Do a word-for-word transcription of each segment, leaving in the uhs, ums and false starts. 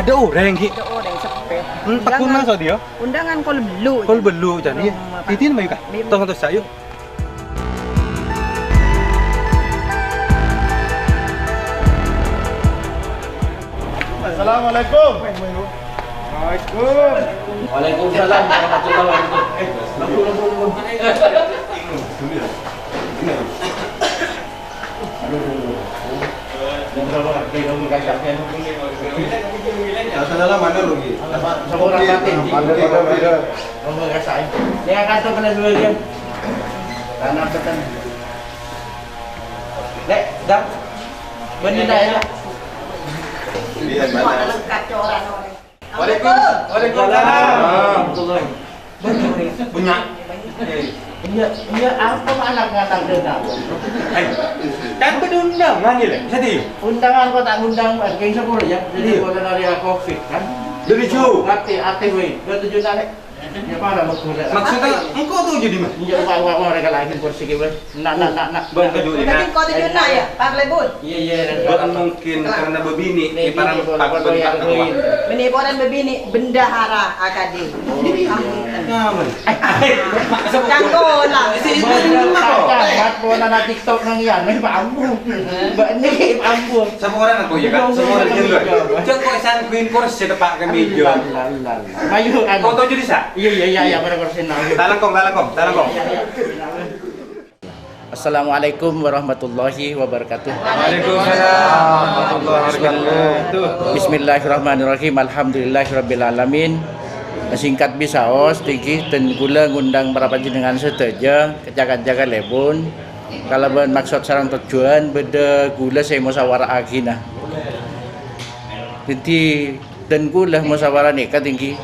Dâ' orèng, ghi. Dâ' orèng seppè. Hmm, tekun. Undangan. Maksud dia? Undangan kol bellu. Kol bellu, jân, iyâ. Belum, Pak. Idin, mayu, Kak. Belum. Tong atos, ayo. Assalamualaikum. Waalaikumsalam warahmatullahi wabarakatuh. Eh, ampun, ampun, ampun. Masalah mana lagi? Apa? Sama orang mati. Pada, pada, pada. Ngomong kasar. Ya, kan, tuh, kena dua dia. Tanam tekan. Lek, Dam. Bener, ya? Iya, mana? Waalaikum-, waalaikumsalam. Bener, ya? Punya. Iya, iya, apa anak ngatak dengar? Eh, kan bâdâ undangan, ya, Lek? Bisa, di? Undangan kok tak ngundang, eh, geng sepuluh, ya. Jadi, iya, bukan hari covid, kan? Dari jauh. Ate, ate, weh. Dua tujuh tarik. Ya, parah, Mas, udah. Maksudnya, engkau tuh jadi, Mas? Iya, wah, wah, wah, mereka lagi kursi, gitu. Nak, nak, nak, nak. Bang, tujuh, nak. Tapi engkau tujuh, nak, ya? Pak Lebur. Iya, iya, iya. Bukan mungkin karena bebini, bebini, di parang bukan, bukan, bukan, ya, bukan. Bini bukan bebini, bendahara A K D. Oh, iya. Ampun. Ngamen. Cangkola. Si itu di rumah, kok. Mat, pon ana TikTok nang iya, nih, Pak Ambu. Mbak, nih, Pak Ambu. Sama orang aku, ya, kan? Sama orang juga. Jangan kok sangguin kursi tepak ke meja. Alah, alah, alah. Ayo, anu. Foto jadi, Sa? Iya, iya, iya, iya, pada kursi, nah. Talangkong, talangkong, talangkong. Iya, iya. Assalamualaikum warahmatullahi wabarakatuh. Waalaikumsalam warahmatullahi wabarakatuh. Bismillahirrahmanirrahim. Alhamdulillahirabbil alamin. Singkat bisaos, tinggi dan kula ngundang para panjenengan sadhâjâ, kanca-kanca kalèbun, kalabân maksod sareng tojjhuwân bâdâ kula sè mosawara'aghi, nah. Dhâddhi, dan kula mosawarah nèka tinggi,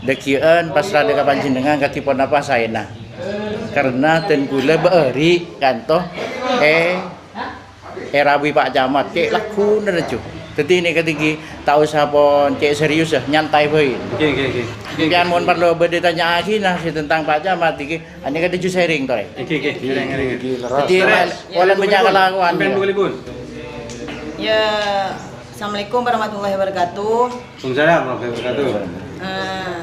dhâggi'ân pasra dhâ' ka panjenengan kadhi ponapa saèna. Karna dan kula bâ'âri' kanto è, èrawi Pak Camat, cè' lagghuna rajâ. Dhâddhi nèka tinggi, ta' osa pon cè' serius, ya, nyantai bhâi. Oke, oke, oke. Sampèyan mon parlo bâdâ tanya'aghi, nah, sè tentang Pak Camat iki, anèka rajâ sharing, torè. Oke, oke. Sharing, sharing. Dhâddhi, terus, wala bânnya' kalakowan, sampèyan ya. Bukal, Bun. Ya, assalamualaikum warahmatullahi wabarakatuh. Waalaikumsalam warahmatullahi wabarakatuh. Eh,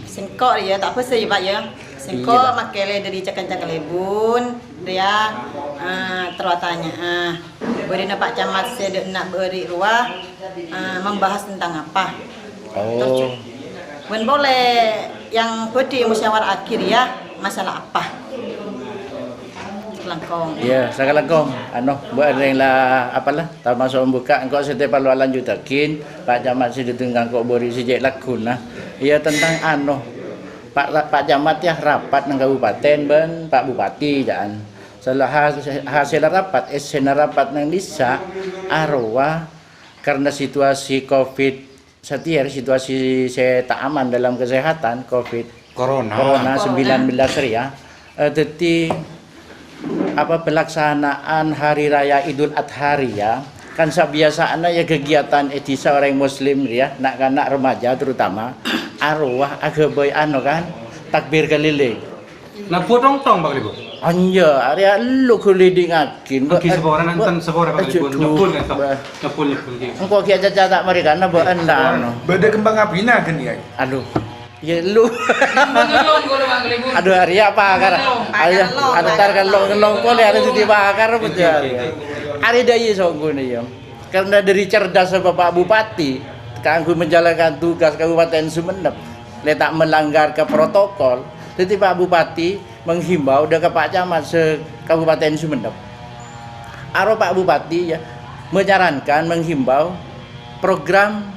sèngko' ya, ta' bâsa ya, Pak, ya. Sèngko' makèlè dâri ca-kanca kalèbun, ya, eh, terro atanya'a. Bâdâna Pak Camat sè dâ' enna' bâ'âri' rowa, eh, membahas tentang apa? Oh. Terus, bân polè yang bâdâ musyawarah akhir ya, masalah apa? Sakalangkong. Iyâ, sakalangkong. Anu, bâ'ân rèng la, apa la, tamaso' mbuka, engko' sè parlo alanjhuttaghi, Pak Camat sè dâteng ngangko' bâ'âri' sè cè' lagghuna. Iyâ, tentang anu, Pak, Pak Camat ya rapat neng kabupatèn bân Pak Bupati, jâ'ân. Sala has-, hasèl rapat, èssèna rapat neng dhisa, arowa karna situasi covid satèya, situasi sè ta' aman dalam kesehatan, covid corona, corona sembilan belas rèya, eh, dhâddhi, apa, pelaksanaan Hari Raya Idul Adha rèya, kan sabiyasana ya kegiatan è dhisa orèng Muslim rèya, na'-kana' remaja terutama, arowa aghâbây anu kan, takbir keliling. Nabbu tong-tong, Pak Lebo? Anja, arèya ellu ghulidingngaghi. Engghi sapora, nanten sapora, Pak Lebo. Nyebbhun, nyebbhun, nyebbhun, ngghi. Engko' ghi' acaca ta' marè kana bâ'ân ta' anu. Bâdâ kembang abina, kan, ya? Aduh. Ya, ellu. Nyebbhun, nyebbhun, kalau Pak Lebo. Aduh, arèya pakar. Arèya, antar kalau ngelong polè, arèya dhâddhi pakar, betul. Oke, oke, oke. Arèya dâ' iyâ songghuna, ya. Karena dari cerdasnya Bapak Bupati, kaangghuy menjalankan tugas Kabupaten Sumenep, lè ta' melanggar ke protokol. Dhâddhi Pak Bupati menghimbau dâ' ka Pak Camat se-Kabupaten Sumenep. Aro Pak Bupati, ya, menyarankan, menghimbau program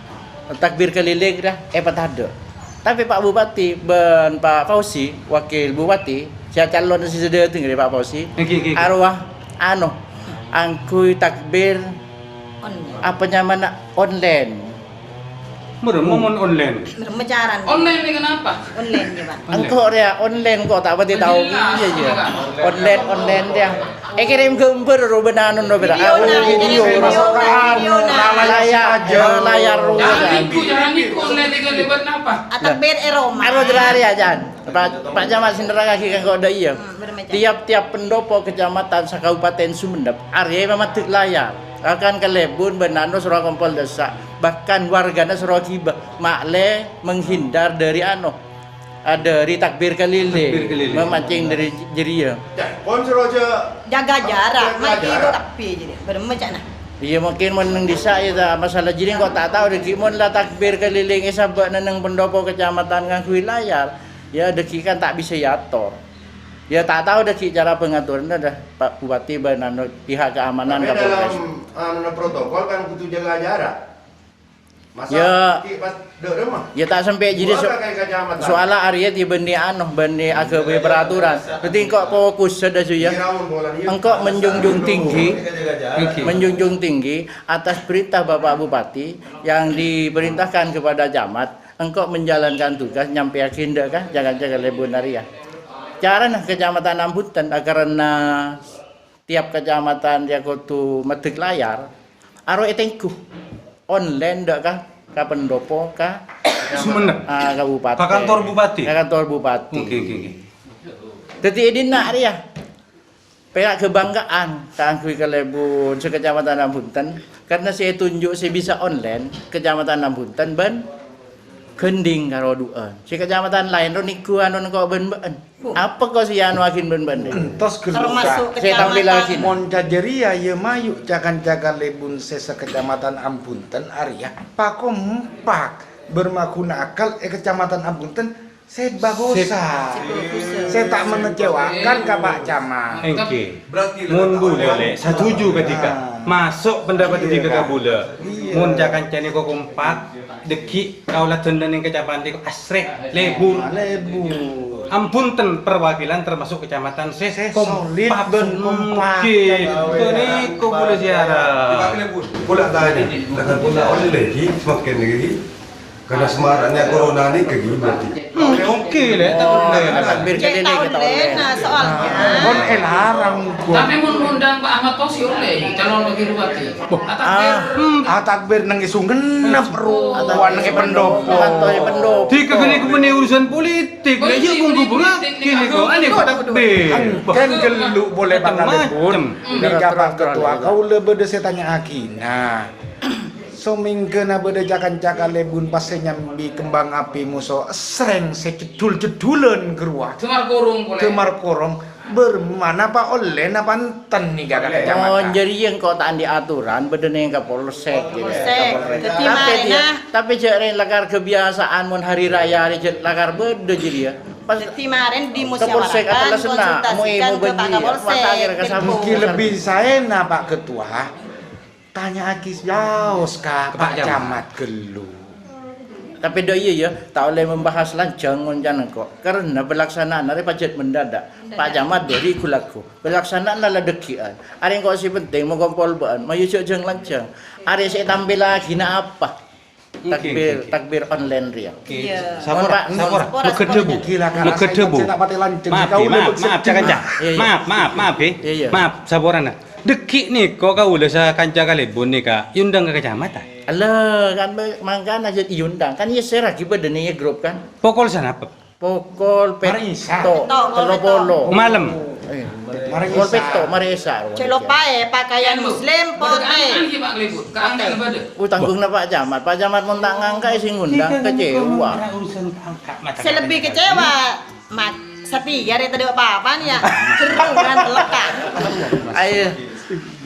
takbir keliling, ya, èpatadâ'. Tapè Pak Bupati bân Pak Fauzi, Wakil Bupati, sè calon sè dâteng rè Pak Fauzi, ngghi, ngghi, ngghi, arowa, anu, angghuy takbir, online. Apa nyamana? Online. Mara, mon online. Mara, macaran. Online ini kenapa? Online ya, Pak. Online. Engko' rèya online kok ta' patè tao. Iya, iya. Online, online rèya. Èkèrèm ghâmbhâr ro bân anu ro, bân. Video, nah, video, video, nah. Layar, layar ro. Jangan niku, jangan niku, online itu lewat napa? Atakbir è roma. Aro jârèya, Jan. Pak, Pak Camat sè nerrangngaghi kanggo dâ' iyâ. Hmm, bener, Pak. Tiap-tiap pendopo kecamatan sa-Kabupaten Sumenep arèya mamaddhi layar. Akan kalèbun bân anu soro kompol dâsa. Bahkan wargana soro ghibah, ma'lè menghindar dari anu, ah, dari takbir keliling, Takbir keliling. memancing dari jârèya. Kon soro jâ-, Jaga jarak, jaga ma' itu jarak. Tapi jadi, bârâmma ca'na. Iyâ, mungkin mon neng dissa' iyâ ta-, masalah jârèya kok ta' tao dâggi' mon la takbir keliling èsabâ' neng pendopo kecamatan ngangghuy layar, iyâ dâggi' kan ta' bisa èator. Iyâ ta' tao dâggi' cara pengaturanna dâ, Pak Bupati bân anu pihak keamanan Tapi Kapolres. dalam, anu, protokol kan kudu jaga jarak. Masa Ya. Ki pas dek rumah. Ya, ta' sampè' jârèya so-, Buat pakai kacamata. Soalla arèya bânnè anu, bânnè aghâbây peraturan. Berarti engko' fokus sadhâjâ, ya. Iraun bola dia. Engko' menjunjung tinggi, Oke. menjunjung tinggi atas perintah Bapak Bupati yang diperintahkan kepada camat, engko' menjalankan tugas nyampèyaghi dâ' ka jâgâ-jâgâ lebun arèya. Carana Kecamatan Ambunten, karena tiap kecamatan dia kodhu maddek layar, aro ètengghu online dâ' ka, ka pendopo, ka, Sumenep. ah, kabupaten. Ka kantor bupati? Ka kantor bupati. Oke, oke, oke. Dâddhi è dinna' rèya pèra' kabanggaan kaangghuy kalebun se-Kecamatan Ambunten, karena sè ètonjhu' sè bisa online, Kecamatan Ambunten bân Gendhing karo dhu'ân. Sè kecamatan laèn ro nèko anu engko' bân bâ'ân. Apa ko sè èanoaghin bân bâ'ân? Entos ghellâ'. Termasuk Sè tampèllaghin. Kecamatan. Mon jârèya ya mayu' ca-kanca kalebun sè se-Kecamatan Ambunten arèya pakompak bârmaguna akal è Kecamatan Ambunten sè bagosa. Sè bagosa. Sè ta' mengecewakan ka Pak Camat. Èngghi. Mon bulâ, Lè', satuju ketika. Ah. Maso' pendapat Iya, ketika Kak. bulâ. Iya. Mon ca-kanca nèko kompak, dâggi' kaulâ dânnè neng kecamatan nèko asrè, lebur. Ah, lebur. Ambunten perwakilan termasuk kecamatan sè Sè kompak. solid bân kompak. Ngghi. Kènè ko bulâ ziarah. Bulâ tanya, dengan bulâ oleh lagi, semakin lagi. Karena semaraknya corona ini kayak gini berarti. Hmm, oke, Lè', ta' ollè. Hampir Cek kali ta' lagi kita ollè, online. Nah, soalnya. Kon èlarang, Gun. Tapi mon ngundang Pak Ahmad Fauzi ollè, calon wakil bupati. Boh. Atakbir. Ah. Hmm. Atakbir neng isu ngenep, ru. Atakbir. Wan neng pendopo. Atau pendopo. Tiga kali kemudian urusan politik. Politik, Lè', ya, politik, monggo politik, bengak. Kènè ko, anu, aduh, aduh, aduh. Takbir. Kan gelluk boleh Macam-macam. Pakalebun. Hmm. Nèka Pak Ketua, kaulâ bâdâ sè tanya'aghi. Nah. Somèngghâna bâdâ ca-kanca kalebun pas sè nyambi kembang api moso esrèng sè jeddhul-jeddhulan ghâruwa. Gemar korong polè. Gemar korong, bârâmma napa ollè napa enten nèka ka Ollè. Kecamatan? Oh, jârèya engko' ta' andi' aturan, bâdâ neng ka polsek, gitu ya, Polsek. Ka polres. Dâddhi Tapè marèna dia, tapè jâ' rèng lakar kebiasaan mon hari raya arè jâ' lakar bâdâ jârèya. Pas Dâddhi marèn ka polsek dimusyawarahkan, atau lesena, konsultasikan mau ke Pak Kapolsek, mata akhir ka Dirbo. Sabu. Mungkin lebih saèna, Pak Ketua. Tanya'aghi saos ka Ka Pak Pak Camat. Camat ghâllu. Tapè dâ' iyâ, ya, ta' ollè membahas lanjhâng mon can engko'. Karena pelaksanaan arè pajhât mendadak. Mendadak. Pak Camat bâri' ghu-lagghu. Pelaksanaan la dâggi'ân. Arè engko' sè penting mokompol bâ'ân, mayu jhâ' jhâng-lanjhâng. Arè sè ètampèllaghina apa? Oke, Takbir, oke, oke. Takbir online rèya. Oke. Iya. Sapora, Pak, sapora. Sapora, Mèghâ sapora. Dhâbu. Gila, Kak. Mèghâ dhâbu. Saya tak pakai lanjut. Maaf, Kau Bi, udah maaf, maaf, bersedih. Ca-kanca. Iya, iya. Maaf, maaf, maaf, Bi. Iya, iya. Maaf, saporana. Dâggi' nèko kaulâ sakanca kalèbun nèka èondhâng ka kecamatan. Alah, kan, Bi, mangkana jhâ' èondhâng. Kan, iyâ, share lagi bâdâ nèng grup, kan? Pokol sanapa? Pokol Mari Isya. pètto, Pètto, tello polo. Malem. Eh, Mari pokol Isya. pètto, mari Isya. Cè' loppaè, pakaian muslim, potè. Potè. Oh, tanggungnga Pak Camat. Pak Camat mon ta' ngangka', sè ngundang kecewa. Sè lebbi kecewa, Mat. Satèya rè tadâ' apa-apana, ya. Gerrungan, lekka. Ayo.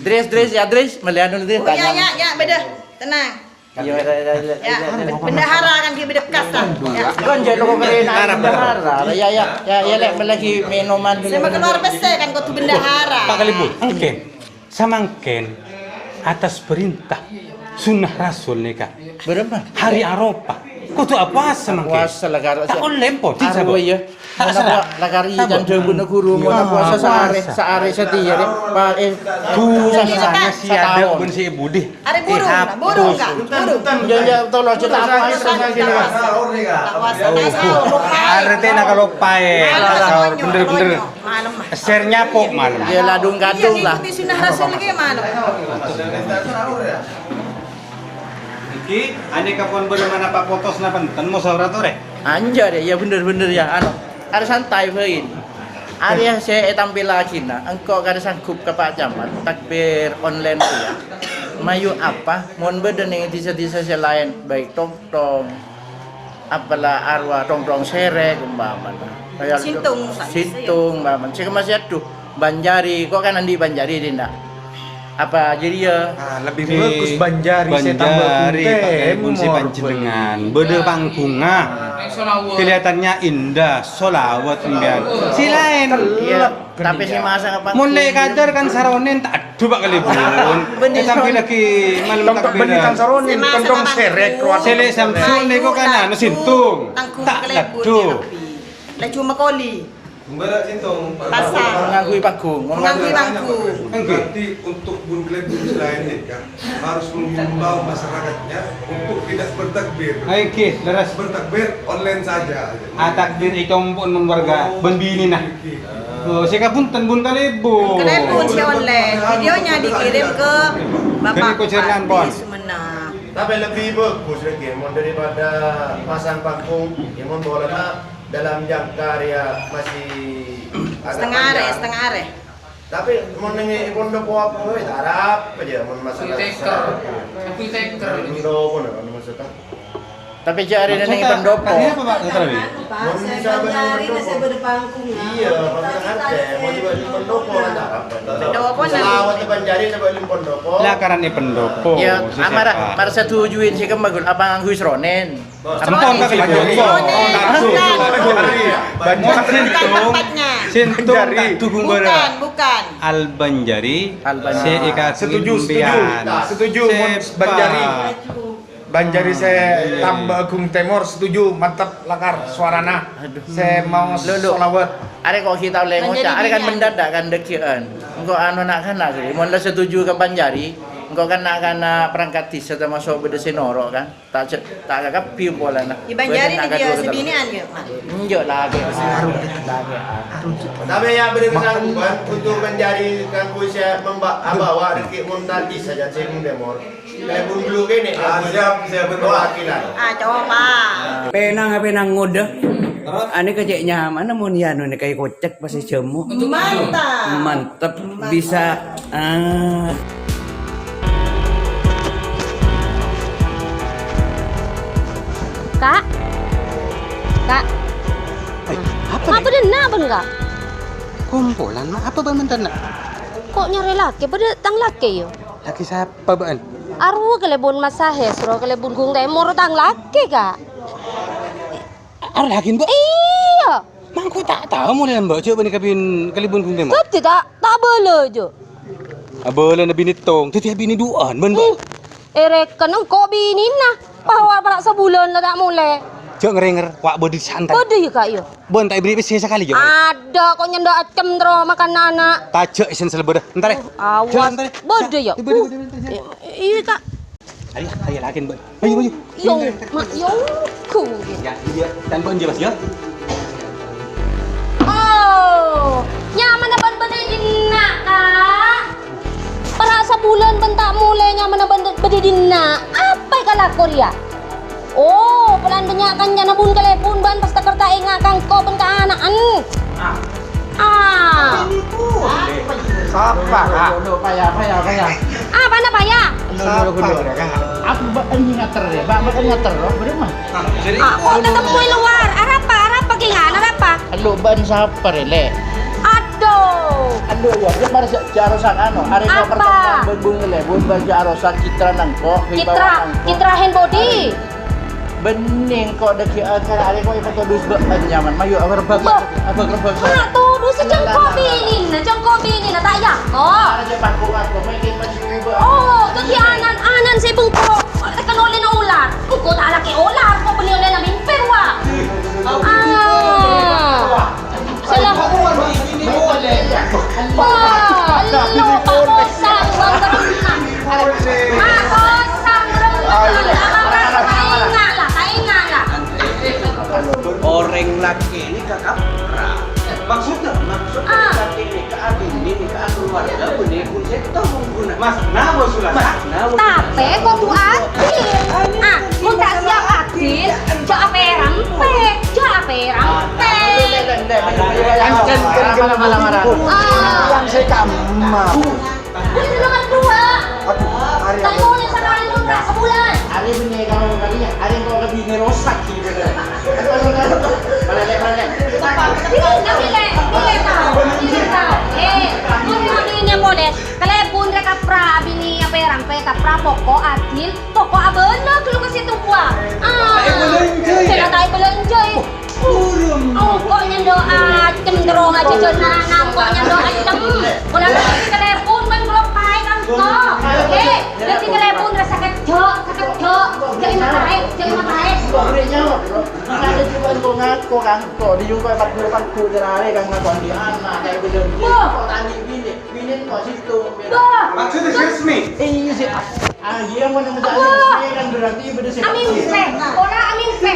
Dris, Dris, ya, Dris. Mèlè anu, Dris, Oh, ya, tanya. ya, ya, bâdâ. Tenang. Iya, iya, iya, iya, Ya, iya, iya. Bendahara kan dia beda bekas, kan? Ya. Kan jadi lo keren, bendahara. Ya, ya, ya, ya, Lè', lagi minuman dulu. Saya mau keluar besar kan, kok tuh bendahara. Pak Kalibur, oke. Samangkèn atas perintah sunnah Rasul nèka. Bârâmma? Hari Arafah. Kudu apowasa mangkèn. Puasa lah, karo Tak ollè, po, di Arafah, sapa? ya. Tak Mon salah. apa lakar iyâ Apa? can dhâbuna ghuru, mon Ah, apa puasa saarè, puasa. saarè satèya rè. Pa-, eh, Dusana sataon. sè adâ' bân sè budi. Arè burung, Dihapus. burung, Kak, burung. Ya, ya, tolong, cè' ta' puasa. Tak puasa, tak sahur, lupa. Artèna kaloppaè, Malem, tak sahur, malem, bener-bener. malem. Share nyapo malem. Ya, ladung-kadung Iya, lah. Di sunnah Rasul lagi malem. Iki, anèka pon bârâmma napa potosna penten, mosawarah torè? Anjâr, ya, ya, bener-bener, ya, anu, arè santai, Fain. Arè sè ètampèllaghina, engko' karè sanggup ka Pak Camat, takbir online, ya. Mayu apa? Mon bâdâ neng dhisa-dhisa sè laèn, baik tongtong, apala arwah tongtong serek umpamana. Kaya Sintung, Pak. Sintung umpamana. Sè kemma sè adhu, Banjari. Kok kan andi' Banjari, Dinda? Apa jârèya? Ah, lebih Di bagus Banjari, sè tambah Banjari, Pak, Gunte, Gun, sè Mor. Panjenengan. Bâdâ panggungnga. Kelihatannya indah, sholawat, sampeyan. Sè laèn. Iya. Tapi sè masang apa? Mon lè' kadâr kan saronèn ta' adhu, Pak, kalèbun. Bânnè Eh, sampai saronèn. Lagi malam Tong-, takbiran. Bânnè tang saronèn, Sè masang tongtong apa? Serek, keluar. Sè lè' Samsul nèko kan anu Sintung. Tanggung Ta' kalèbun adhu. Laju makoli. Mbara Sintung. Pasang. Ngangghuy panggung. Ngangghuy panggung. Enggak. Berarti untuk bun kalèbun selain nikah, harus mengimbau masyarakatnya untuk tidak bertakbir. Ayo, Ki, leres. Bertakbir online saja. Ah, takbir è compo'na mon warga, Oh, bân binèna. Ki. Oh, sè kabhunten bun kalèbun. Kalèbun sè online. Videonya dikirim ke Bapak Jadi, Kocernan, Bupati Pon. Sumenep. Tapi lebih bagus lagi, mon daripada pasang panggung, ya, mon bolana dalam jangka rèya masih agak Setengah arè, panjang. Setengah arè. Tapi mon neng è pondopo apa, weh, tarap aja, mon masalah Apoteker. Apoteker. Pondopo, nah, maksudnya. Tapi jâ' arèna neng è pondopo. Maksudnya, artinya apa, Pak? Dokter Abi? Mon bisa Banjari, neng è pondopo. Iya, maksudnya artè, mon coba è pondopo, tarap. Pondopo, nah. Sholawat Banjari coba è pondopo. Lah, karana è pondopo. Ya, sè amara, siapa? Mara setujuin sè kemma, Gun. Apa ngangghuy saronèn? Sampon, Pak, Banjari. Sampon. Sampon. Sampon. Mon Sintung, Sintung Banjari. Ta' dhugung bârâ. Bukan, bukan. Al Banjari. Al Banjari. Sè èkaghâbây Setuju, setuju. sampèyan. Setuju, mon Sè Banjari. pa. Banjari sè Iya. tambah Agung Temor, setuju, mantep lakar suarana. Aduh. Sè maos Lho, lho. sholawat. Arè kok kita oleh Banjari ngoca', arè kan punya. mendadak kan dâgghi'ân. Engko' anu na'-kana' sih, mon la setuju ka Banjari, engko' kan na'-kana' perangkat dhisa tamaso' bâdâ sè noro' kan. Ta' jâ-, ta' kakabbhi polana. Di Banjari Bâdâ nèka kadhuwâ sè tetep. binè'an ya, Pak? Enjâ' lagi. Lagi. Tapi ya bâdâ kesanggupan untuk Banjari kampus ya memba-, abawa rezeki montan di saja sing Temor. Kalèbun dulu kene. Ah, siap, siap, betul. Perwakilan. Ah, coba. Penang, penang ngoda. Terus? Ane kecek nyaman, mon ya, anu, ne, kayak kocek, pasti jamu. Mantap. Mantep, Mantap. bisa, ah. Kak? Kak? Eh, apa Ngapa nih? Dena, Bang, Kak? Kumpulan, Mak. Apa bân menten, Nak? Kok nyarè laki? Padahal tang laki, yo. Laki sapa, bân? Arowa kalèbun Mas Sahes, ro kalèbun Gung Temor, tang laki, Kak. Arowa laki, Mbak? Iya. Mangko ta' tao molaè, Mbak, jâ' bânnè kabin kalèbun Gung Temor? Dâddhi ta', ta' abâlâ, jâ'. Abâlâna binè tong, dâddhi abinè du'ân, bân, Mbak? Ih, èrèken engko' binèna. Pas wa' para' sabulân la ta' molè. Jâ' ngèr-ngèr, wa' bâdâ santai. Bâdâ, ya, Kak, ya? Bân ta' èberri' pèssè sakalè, jâ'. Adâ, kok nyendhâ' accem terro makan anak. Tajâ' isen salbâdâ. Entar, eh. Awas. Jâ', entar, eh. Bâdâ, ya? Bâdâ, bâdâ, bâdâ, jâ'. Uh, iya, Kak. Ayo, ayo, yakin, Mbak. Ayo, ayo. Yo, mak, yo, ku. Ya, iya. Tanpa dia, Mas, ya. Oh, nyamana bân bâdâ è dinna', Kak? Para' sabulân bân ta' molè nyamana bân bâdâ è dinna'. Apa èkalako rèya? Oh, polana bânnya' kancana bun kalèbun bân pas takèr ta' enga' ka engko' bân ka ana'en. Ah. Ah. Sapa, Kak? Loh, loh, paya, paya, paya. Apana paya? Loh, loh, Sapa, loh. Kak? Apa bâ'en ngater ya? Ba-, bâ'en ngater, oh, bâ'en mah. Ah, jadi Ah, kok tetep di luar? Arapa, arapa, Kingan? Arapa? Lo bâ'en sapa, Rè, Lè? Aduh. Aduh, ya, ya, mari, ja-, jâ' arosan, anu, hari Apa? Pertama, bun, bun, Lè, bun, bun, jâ' arosan, Citra nangko, Citra, Wibawa nangko. Citra Handbody. Bennèng kok dâgghi' akar arè kok èpatodus bâ' panyaman. Mayu, abâ' rebbhâk. Bâ'. Abâ' rebbhâk. Mak, todus sedang kok binèna, cong kok binèna, ta' ya kok. Arè jâ' paku-paku, mèngkèn pacu bâ'. Oh, dâgghi' anan-anan sè bengko. Tekan olèna olar. Engko' ta' lakè olar, kok bânnè olèna mimpir, wa. Ah. Salah. Wah, lo, Pak Kosa, Bang Ternak. Pak Kosa, Bang Ternak. Taènga' la, taènga' la. Orèng lakè' nèka kapra. Maksudnya, maksudnya Ah. lakè' nèka abinè nèka keluarga bânnè pun sèttong ghuna. Mas, napa sulâ? Mas, napa? Tapè kodhu adil. Ah, mon ta' siap adil, jâ' apèra empè', jâ' apèra empè'. Kan, kan, kan, kan, kan, kan. Ah. Yang saya kamar. Wis nomor dua. Aduh, hari apa? Sabulân. Arè bânnè karo kalinya, arè engko' ka binè rosak gitu. Palèlè, palèlè. Bilâ, bilâ, bilâ tao, bilâ tao. Eh, mon kalinya polè, kalèbun rè kapra abinèa pèra' pè kapra poko' adil, poko' abâlâ ghâllu ka sèttong buwâ. Ah, sè la ta' èbâlânjâ, eh. Engko' nyandhuwâ cem terro ngajhâjhâna, engko' nyandhuwâ cem. Pola kalèbun bân kalopaè kan engko'. Eh, dhâddhi kalèbun rassa kejjhâ', sakejjhâ'. Jhâ' èmata'è, jhâ' èmata'è. Kok beri nyawa, bro. Ada juga engko' ngako kan, kok di juga empat puluh empat ku jerare kan ngako di anak, kayak gitu. Wah. Kok tani bini, bini kok situ. Wah. Maksudnya serius nih? Eh, iya sih. Ah, iya, mau nemu tanya, kan berarti beda sih. Amin, Pè. Ora amin, Pè.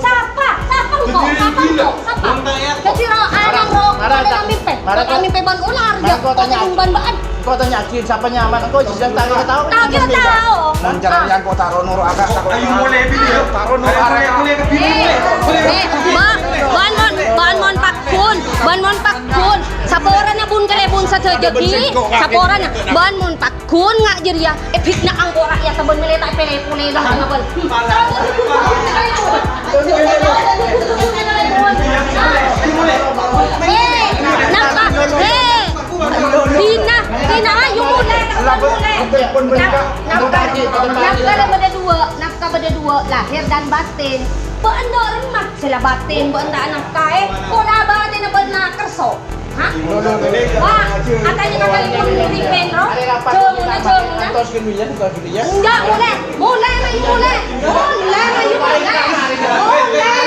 Sapa? Sapa engko'? Sapa engko'? Sapa engko'? Dhâddhi ro, ana' ro, ana' mimpi. Ana' mimpi bân ular, ya. Kok tanya bân bân. Kok tanya Akin, sapa nyaman? Engko' jhâ' tao, tao. Tao kita tao. Mon cara yang kok taro noro' agak, taro. Ayo mulai dulu ya. Taro noro' agak. Mulai, mulai, mulai. Eh, eh, ba-, bân mon, bân mon pakkun, bân mon pakkun. Saporana bun kalèbun sadhâjâ ghi, saporana. Bân mon pak- Ghun nga' jârèya èfitna engko' ra'yadda bân mèlè ta' èpèlè polè, la ngabâl. Eh, napa? Eh, Dina, Dina, ayo mulè, mulè. Nafkah, nafkah bâdâ duwâ', nafkah bâdâ duwâ', lahir dan batin. Bâ'na remma sè la batin, bâ'na ta' nafkah, eh. Pola batinna bâ'na kerso. Hah? Wah, atanya ka kalèbun mimpi pènro? Jhâ' molè, jhâ' molè. Enggak, molè. Molè, mayu molè. Molè, mayu molè. Molè.